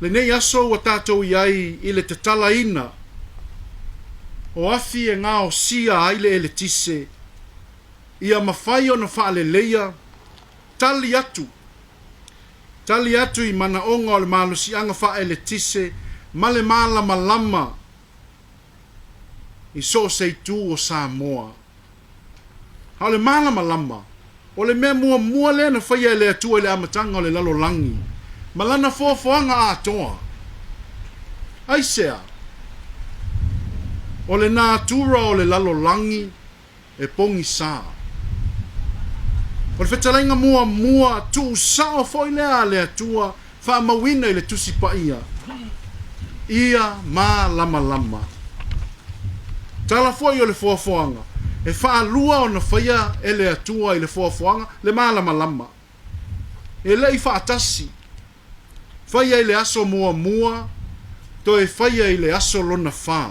Lenei aso ua tatou i ai i le tatalaina o afi e gaosia ai le eletise ia mafai ona faaleleia, tali atu, tali atu i manaoga o le malosiaga faaeletise ma le malamalama i so o se itu o Samoa. A o le malamalama, o le mea muamua lea na faia e le Atua i le amataga o le lalolagi ma Lana foafoaga atoa. Aisea? O le natura o le lalolagi e pogisa. O le fetalaiga muamua tuusao foi lea a le Atua faamauina i le Tusi Paia, Ia malamalama. Tala foi o le foafoaga, e faalua ona faia e le Atua i le foafoaga le malamalama. E le i faatasi. Faia i le aso muamua, toe faia i le aso lona fa.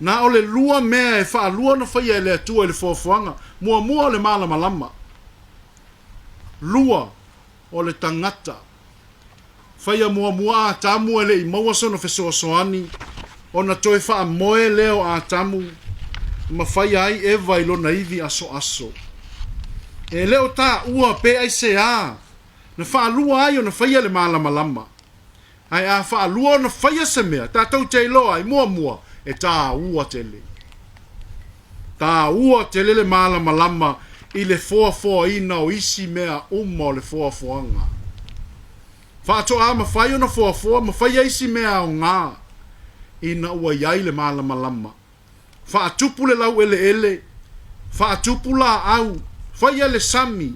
Na o le lua mea e faalua ona faia e le Atua i le foafoaga, muamua o le malamalama, lua o le tagata. Faia muamua Atamu e le i maua sona fesoasoani, ona toe faamoe lea o Atamu ma faia ai Eva i lona ivi asoaso. E le o taua pe aisea na faalua ai ona faia le malamalama. Ae a faalua ona faia se mea, tatou te iloa ai, muamua, e tāua tele. Tāua tele le malamalama i le foafoaina o isi mea uma o le foafoaga. Faatoa mafai ona foafoa ma faia isi mea aoga ina ua i ai le malamalama. Faatupu le laueleele, faatupu laau, faia le sami,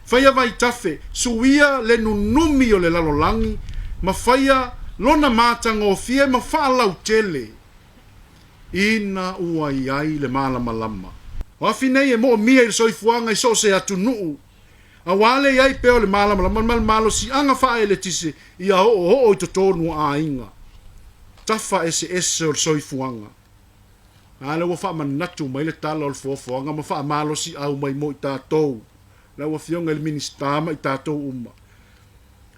faia vaitafe, suia le nunumi o le lalolagi ma faia lona matagofie ma faalautele ina ua i ai le malamalama. O afi nei e moomia i le soifuaga i so o se atunuu, aua le i ai pea o le malamalama ma le malosiaga faaeletise ia oooo i totonu o aiga tafa eseese o le soifuaga. A lea ua faamanatu mai le tala o le foafoaga ma faamalosiau mai mo i tatou, lau Afioga i le Minisita ma i tatou uma.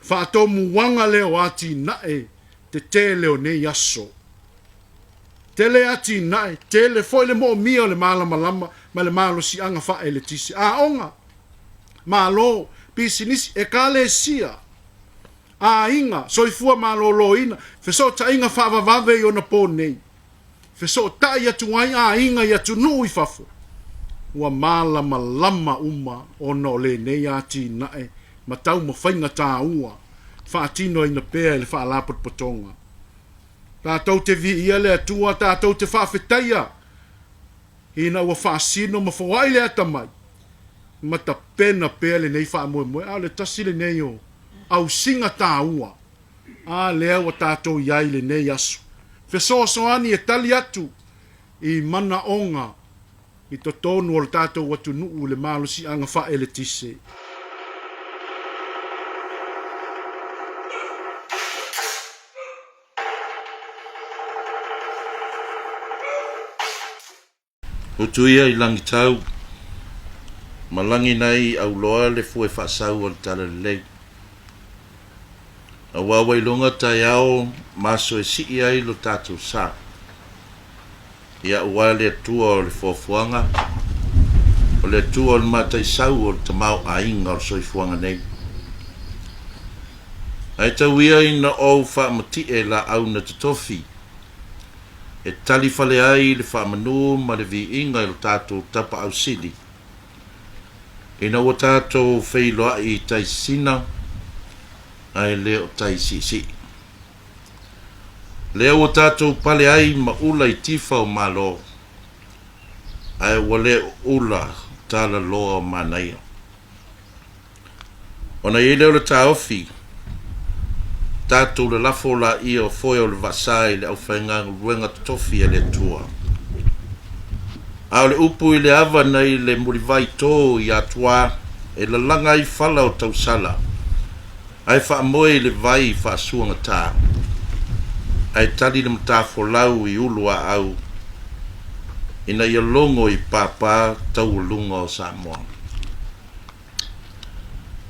Faatomuaga lea o atinae tetele o nei aso. Tele atinae, tele foi le moomia o le malamalama ma le malosiaga faaeletise. Aoga, Malo, pisinisi, ekalesia, aiga, soifua maloloina, fesootaiga faavavave i ona po nei, fesootai atu ai aiga i atunuu i fafo, ua malamalama uma ona o lenei atinae ma taumafaiga taua faatinoina pea e le Faalapotopotoga. Tatou te viia le Atua, tatou te faafetaia ina ua faasino ma foai le atamai ma tapena pea lenei faamoemoe, a o le tasi lenei o ausiga taua a lea ua tatou i ai i lenei aso. Fesoasoani e tali atu i manaoga i totonu o le tatou atunuu i le malosiaga faaeletise. Utu ia i Langitau, ma lagi nai auloa le fue faasau o le Talalelei. Aua ua iloga taeao ma aso e sii ai lo tatou sa. Ia aua le Atua o le foafoaga, o le Atua o le mataisau o le tamaoaiga o le soifuaga nei. Ae tau ia ina ou faamati'e laau na totofi e tali fale ai le faamanu ma le viiga i lo tatou Tapaau Sili, ina ua tatou feiloai i tai sina ae le o tai siisii. Lea ua tatou pale ai ma ula i tifa o Malo, ae ua le ula talaloa o manaia. Ona i ai lea o le taofi, tatou lalafo laia o foe o le vasa i le aufaigaluega totofi a le Atua. A o le upu i le ava nai le mulivai to i Atuā e lalaga ai fala o tausala, ae faamoe i le vai faasuagatā, ae tali le matafolau i ulu aau ina ia logo i pāpā taualuga o Samoa.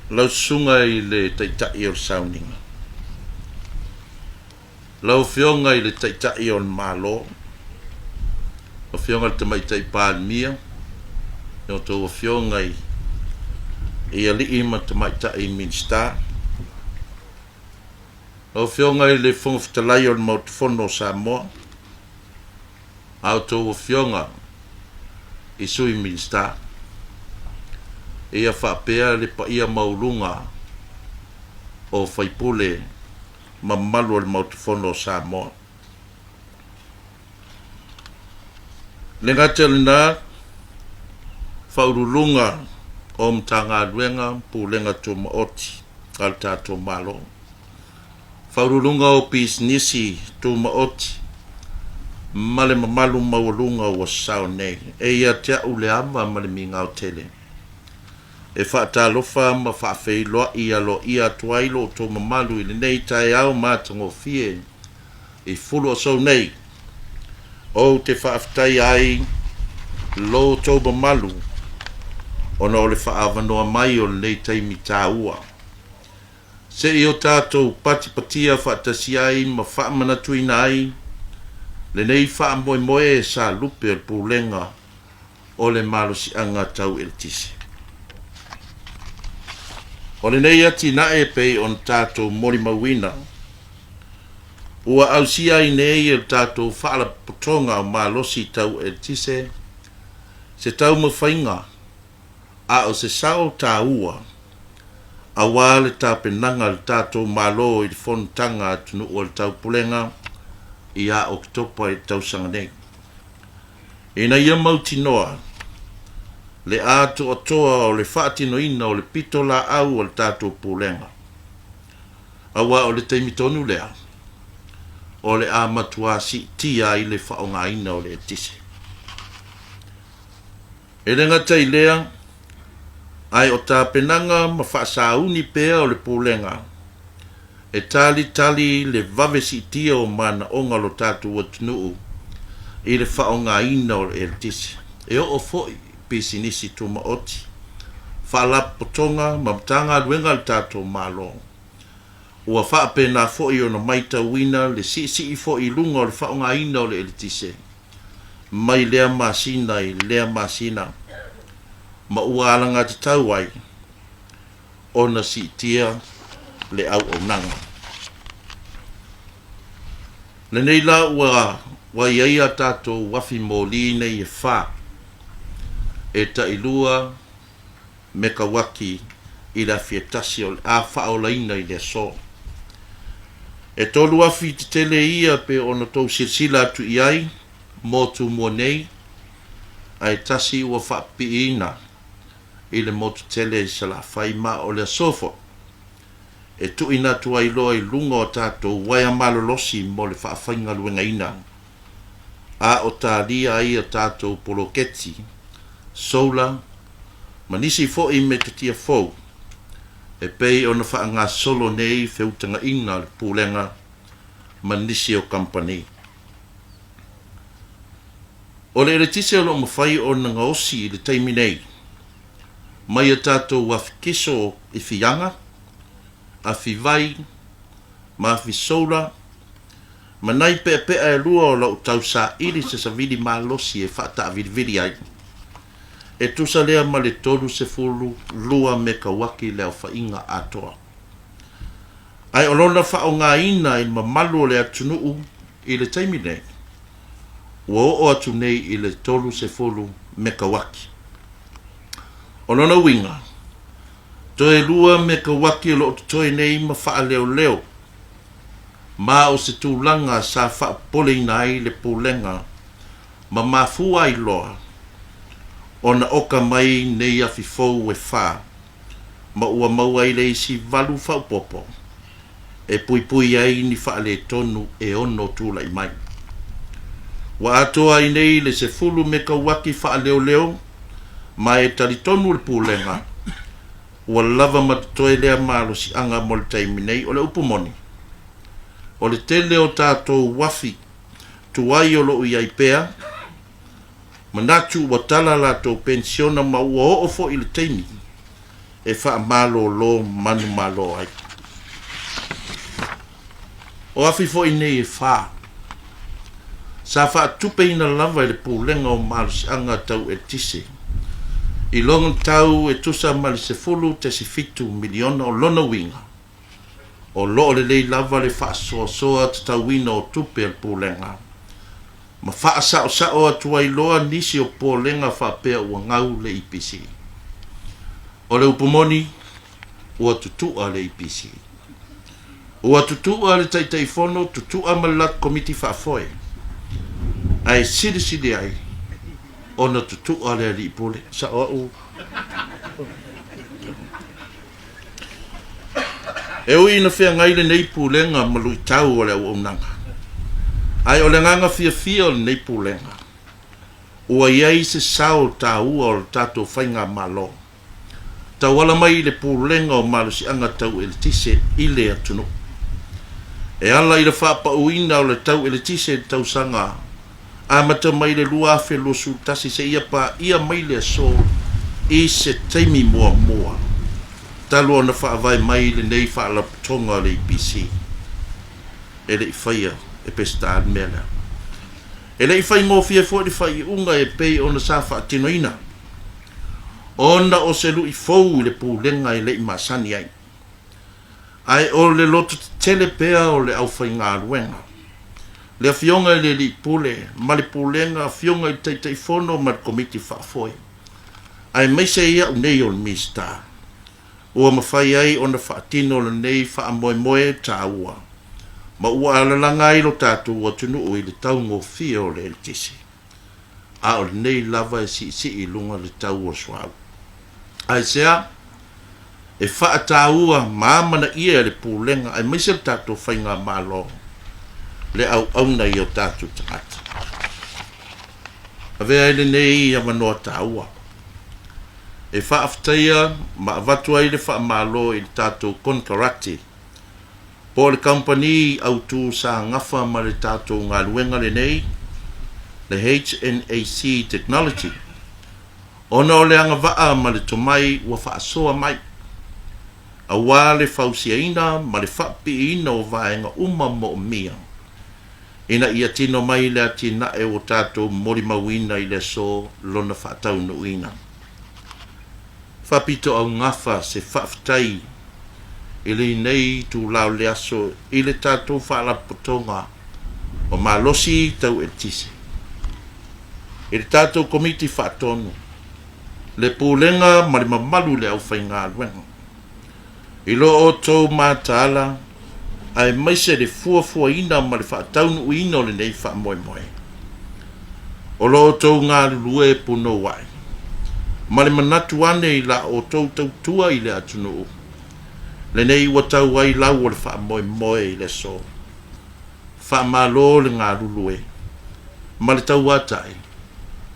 Lau susuga i le Taitai o le Sauniga. Lau Afioga i le Taitai o le Malo, lau Afioga i le Tamaitai Palemia, a outou Afioga i Alii ma Tamaitai Minisita, lau Afioga i le Fofoga Fetalai o le Maota Fono o Samoa, a outou Afioga i Sui Minisita, ia faapea le paia maualuga o sui usufono mamalu o le Maota Fono o Samoa. Le gata i lena, Faauluuluga o Matagaluega ma Pulega Tumaoti a le tatou Malo, Faauluuluga o Pisinisi Tumaoti ma le mamalu maualuga ua sao nei. E ia te au le ava ma le migao tele e faatalofa ma faafeiloai aloaia atu ai lo outou mamalu i lenei taeao matagofie i Fuluasou nei. Ou te faafetaia ai lo outou mamalu ona o le faaavanoa mai o lenei taimi taua. Se i o tatou patipatia faatasi ai ma faamanatuina ai lenei faamoemoe sa lupe o le Pulega o le Malosiaga Tau Eletise. O lenei atinae e pei ona tatou molimauina, ua ausia ai nei e le tatou Faalapotopotoga o Malosi Tau Eletise se taumafaiga a o se sao taua aua le tapenaga a le tatou Malo i le Fonotaga a Atunuu o le Taupulega ia Oketopa i le tausaga nei. Ina ia mautinoa le atoatoa o le faatinoina o le pitolaau a le tatou Pulega, aua o le taimi tonu lea o le a matuā siitia ai le faaaogaina o le eletise. E le gata i lea, ae o tapenaga ma faasauni pea o le Pulega e talitali le vave siitia o manaoga o lo tatou atunuu i le faaaogaina o le eletise, e oo foi i pisinisi tumaoti, faalapotopotoga ma Matagaluega a le tatou Malo. Ua faapena foi ona maitauina le siisii foi i luga o le faaaogaina o le eletise mai lea masina i lea masina ma ua alagatatau ai ona siitia le auaunaga. Lenei la ua ua i ai a tatou afi moli nei e fa e tailua mekauati i le afi e tasi o le a faaolaina i le aso. E 3 afi tetele ia pe ona tou silasila atu i ai mo Tumua nei, ae tasi ua faapipiina i le motu tele i Salafai ma o le aso foi e tuuina atu ai loa i luga o tatou uaea malolosi mo le faafaigaluegaina a o talia ai a tatou poloketi solar ma nisi foi metotia fou e pei ona faagasolo nei feutagaiga a le Pulega ma nisi o kamupani. O le eletise o lo o mafai ona gaosi i le taimi nei mai a tatou afi kiso i Fiaga, afi vai ma afi solar, ma nai peapea e lua o lo o tausaili se savili malosi e faataavilivili ai, e tusa lea ma le 32 mekauaki le aofaiga atoa. Ae o lona faaaogaina i le mamalu o le atunuu i le taimi nei, ua oo atu nei i le 30 mekauaki. O lona uiga, toe 2 mekauaki o lo o totoe nei ma faaleoleo, ma o se tulaga sa faapopoleina ai le Pulega ma mafua ai loa ona oka mai nei afi fou e fa ma ua maua ai le isi 8 faaopoopo e puipui ai ni faaletonu e ono tulai mai. Ua atoa ai nei le 10 mekauaki faaleoleo ma e talitonu le Pulega ua lava ma totoe lea malosiaga mo le taimi nei. O le upu moni, o le tele o tatou afi tuai o lo o i ai pea, manatu ua tala latou penisiona ma ua oo foi i le taimi e faamalolo manumalo ai. O afi foi nei e fā, sa faatupeina lava e le Pulega o Malosiaga Tau Eletise i lona tau e tusa ma le 10.7 miliona o lona uiga, o lo o lelei lava le faasoasoa tatauina o tupe a le Pulega ma faasaosao atu ai loa nisi o popolega faapea ua gau le EPC. O le upu moni, ua tutu'a le EPC. Ua tutu'a le Taitaifono, tutu'a ma le latou Komiti Faafoe, ae silisili ai ona tutu'a le Alii Pule. Sa'o a'u. E ui ina feagai lenei Pulega ma luitau o le auaunaga, ae o le agaga fiafia o lenei Pulega, ua i ai se sao taua o le tatou Faigamalo tauala mai i le Pulega o Malosiaga Tau Eletise i le atunuu. E ala i le faapauina o le tau eletise i le tausaga amata mai le 2021 seia paia mai le aso i se taimi muamua talu ona faavae mai lenei Faalapotopotoga o le EPC. E le i faia e Peseta le mea lea. E le i faigofie foi le faaiuga e pei ona sa faatinoina ona o se luʻi fou i le pulega e le i masani ai. Ae o le lototetele pea o le aufaigaluega, le Afioga i le Alii Pule ma le Pulega, Afioga i le Taitaifono ma le Komiti Faafoe, aemaise ai au nei o le Minisita, ua mafai ai ona faatino lenei faamoemoe taua ma ua alalaga ai lo tatou atunuu i le taugofie o le eletise. A o lenei lava e siisii i luga le tau o le suauu. Aisea? E faataua ma amanaia e le Pulega aemaise le tatou Faigamalo le auauna i o tatou tagata. Avea ai lenei avanoa taua e faafetaia ma avatu ai le faamalo i le tatou konekarate po o le kamupani autu sa gafa ma le tatou galuega lenei, le HNAC Technology, ona o le agavaa ma le tomai ua faasoa mai, aua le fausiaina ma le faapiiina o vaega uma moomia ina ia tino mai le atinae ua tatou molimauina i le aso lona faataunuuina. Faapitoaugafa se faafetai i lenei itula o le aso i le tatou Faalapotopotoga o Malosi Tau Eletise, i le tatou Komiti Faatonu, le Pulega ma le mamalu i le aufaigaluega. I lo outou mataala aemaise le fuafuaina ma le faataunuuina o lenei faamoemoe, o lo outou galulue punouai ma le manatu ane i la outou tautua i le atunuu, lenei ua tau ai lau o le faamoemoe i le aso. Faamalo le galulue ma le tauatai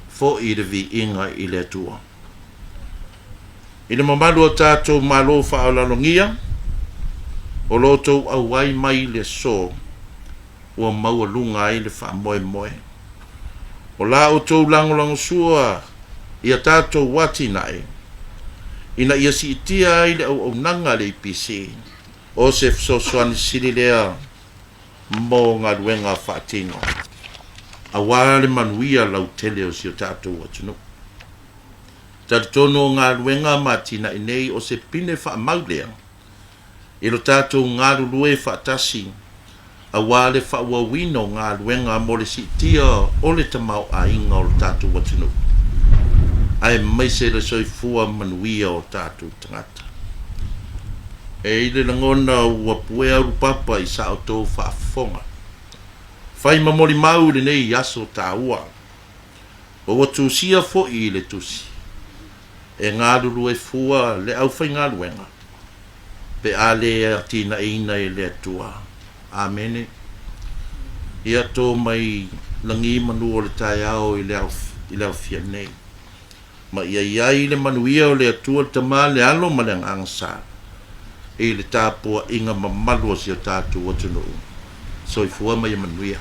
foi i le viiga i le Atua. I le mamalu o tatou Malo faaaloalogia, o lo outou auai mai i le aso ua maualuga ai le faamoemoe. O la outou lagolagosua i a tatou atinae ina ia siitia ai le auaunaga a le EPC, o se fesoasoani sili lea mo galuega faatino aua le manuia lautele o si o tatou atunuu. Talitonu o galuega ma atinae nei o se pine faamau lea i lo tatou galulue faatasi aua le faaauauina o galuega mo le siitia o le tamaoaiga o lo tatou atunuu aemaise le soifua manuia o tatou tagata. E i le lagona ua puea ulupapa i sa outou faafofoga fai ma molimau i lenei aso taua. Ma ua tusia foi i le tusi, e galulue fua le aufaigaluega, pe a le atinaeina e le Atua. Amene. Ia to mai lagi manu o le taeao i le aofia nei. Ma ia i ai le manuia o le Atua le Tama, le Alo ma le Agaga Sa, i le tapuaiga mamalu o si o tatou atunuu. Soifua ma ia manuia.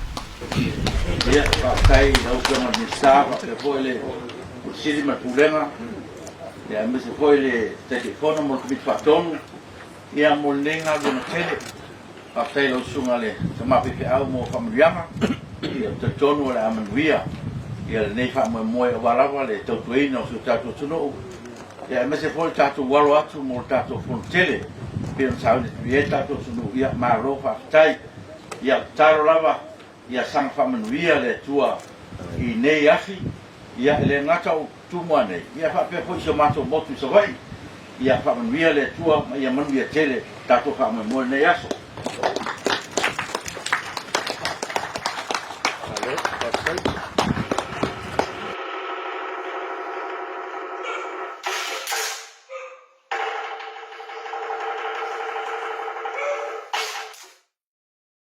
Ia, faafetai i lau Afioga i le Minisita faapea foi le Ofisa Sili ma le Pulega, ia aemaise foi le Taitaifono ma le Komiti Faatonu, ia mo lenei galuega tele. Faafetai i lau susuga le tama faifeau mo faamanuiaga. Ia, ou te talitonu o le a manuia ia lenei faamoemoe aua lava le tautuaina o si o tatou atunuu, ia aemaise foi le tatou alo atu mo le tatou fono tele e pei ona sauni atu i ai le tatou atunuu. Ia, malo faafetai. Ia, tatalo lava ia saga faamanuia le Atua i nei afi, ia e le gata o Tumua nei, ia faapea foi si o matou motu i Savaii. Ia faamanuia le Atua ma ia manuia tele tatou faamoemoe i lenei aso. Malo, faafetai.